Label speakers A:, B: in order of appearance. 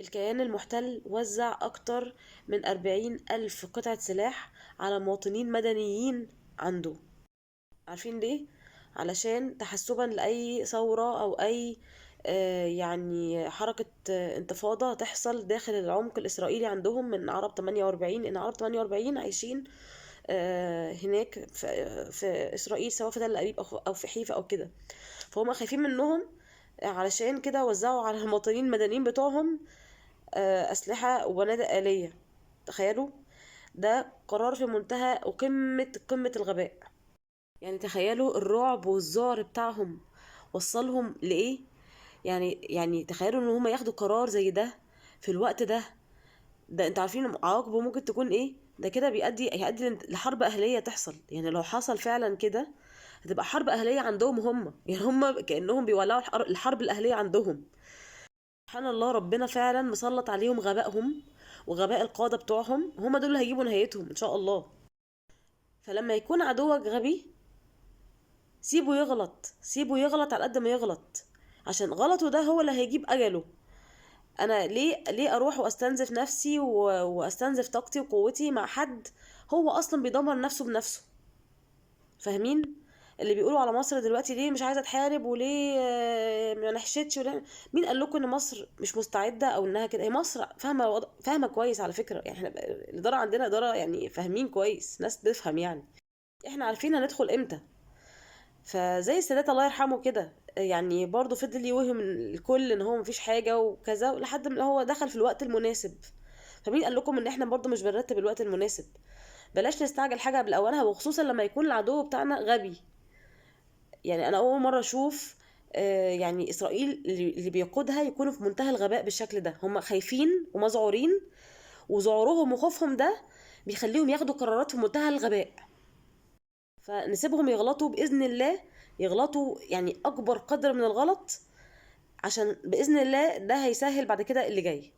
A: الكيان المحتل وزع أكتر من 40,000 قطعة سلاح على مواطنين مدنيين عنده. عارفين ليه؟ علشان تحسبا لأي ثورة أو أي يعني حركة انتفاضة تحصل داخل العمق الإسرائيلي عندهم من عرب 48، إن عرب 48 عايشين هناك في إسرائيل، سواء في تل أبيب أو في حيفا أو كده، فهم خايفين منهم. علشان كده وزعوا على المواطنين المدنيين بتوعهم أسلحة وبنادق آلية. تخيلوا، ده قرار في منتهى وقمة قمة الغباء. تخيلوا الرعب والذعر بتاعهم وصلهم لإيه. تخيلوا إن هم ياخدوا قرار زي ده في الوقت ده. ده انتوا عارفين عواقبه ممكن تكون إيه؟ ده كده هيؤدي لحرب أهلية تحصل. لو حصل فعلا كده هتبقى حرب أهلية عندهم هم، هم كأنهم بيولعوا الحرب الأهلية عندهم. سبحان الله، ربنا فعلا مسلط عليهم غبائهم وغباء القادة بتوعهم، هم دول اللي هيجيبوا نهايتهم إن شاء الله. فلما يكون عدوك غبي سيبه يغلط، سيبه يغلط على قد ما يغلط، عشان غلطه ده هو اللي هيجيب أجله. أنا ليه أروح وأستنزف نفسي وأستنزف طاقتي وقوتي مع حد هو أصلا بيدمر نفسه بنفسه؟ فاهمين اللي بيقولوا على مصر دلوقتي ليه مش عايزة تحارب وليه ما نحشتش وليه؟ مين قال لكم إن مصر مش مستعدة أو إنها كده؟ هي مصر فاهمة كويس على فكرة. إحنا الإدارة عندنا إدارة فاهمين كويس، ناس بتفهم، إحنا عارفين هندخل إمتى. فزي السادات الله يرحمه كده، برضه فضل يوهم الكل إن هو مفيش حاجة وكذا لحد ما هو دخل في الوقت المناسب. فمين قال لكم إن إحنا برضه مش بنرتب الوقت المناسب؟ بلاش نستعجل حاجة قبل أوانها، وخصوصا لما يكون العدو بتاعنا غبي. أنا أول مرة أشوف إسرائيل اللي بيقودها يكونوا في منتهى الغباء بالشكل ده. هم خايفين ومذعورين، وذعورهم وخوفهم ده بيخليهم ياخدوا قرارات في منتهى الغباء. فنسيبهم يغلطوا بإذن الله، يغلطوا أكبر قدر من الغلط، عشان بإذن الله ده هيسهل بعد كده اللي جاي.